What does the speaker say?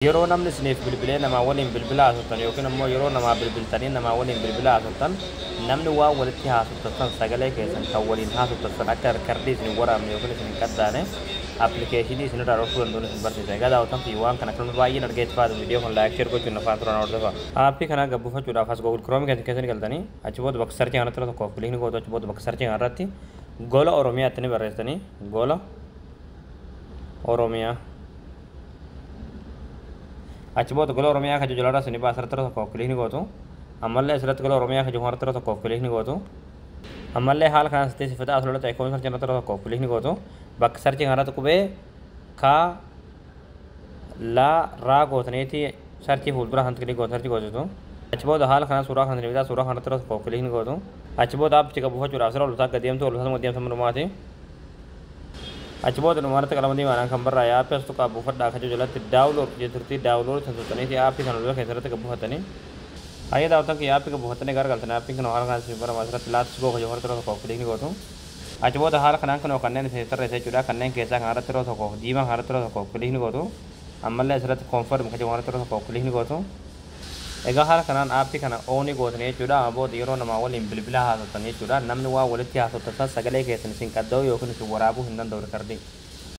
Yeroo namni isiniif bilbilee namaa waliin bilbila haasoftan yookiin immoo yeroo namaa bilbiltanii namaa waliin bilbila haasoftan, namni waan walitti haasoftan san, sagalee keessan kan waliin haasoftan san akka rikardii isin waraabne yookiin isin hin qaddaane appilikeeshinii isinirraa dhorkuu danda'uun isin barsiisa. Egaa daawwatan fi waan kana kan baay'een argee itti fayyadamu, viidiyoo kun like, share gochuun afaan turan hordofa. Aappii kana gabbuufachuudhaaf as Google Chrome keessa ni galtanii, achi booda bakka search kanatti tokkoof click ni gootu. Achi booda bakka search kanarratti Gola Oromiyaatti ni barreessitanii, Gola Oromiyaa. Achi booda Gola Oromiyaa kan jalarraa isin baasa irratti tokkoof click ni gootu. Ammallee asirratti Gola Oromiyaa kan jiru irratti tokkoof click ni gootu. Ammallee haala kanaan sitti sifata as lolata icon search irratti tokkoof click ni gootu. Bakka search kanarratti qubee ka la raa gootaniiti search fuuldura kan click gootu, search gootitu. Achi booda haala kanaan suuraa kan bitaa suuraa kanarratti tokkoof click ni gootu. Achi booda aappicha qabuufachuudhaaf sira ol gad deemtu, ol deemtu dhumaati. Achi booda dhumarratti qalama diimaadhaan kan barraa'e aappii as tuqaa buufadhaa kan jalatti download jetturti, download san tuqxaniiti aappii kana dura keessatti buufatanii. Hayyee daawwatan kiyya, aappii buufatanii gargaltanii aappiin kun haala kanaan isin barama asirratti let's go kan jedhu irratti tokkoof click ni gootu. Achi booda haala kanaan kun kanneen isin tarreessa jechuudha. Kanneen keessaa kan irratti yeroo tokkoof diimaa kan irratti yeroo tokkoof click ni gootu. Ammallee asirratti confirm kan jedhu irratti yeroo tokkoof click ni gootu. Egaa haala kanaan aappii kana on gootanii jechuudha. Amma booda yeroo namaa waliin bilbila haasoftan jechuudha, namni waan walitti haasoftan san sagalee keessan isin qadda'u yookiin isin waraabuu hin danda'u rikardii.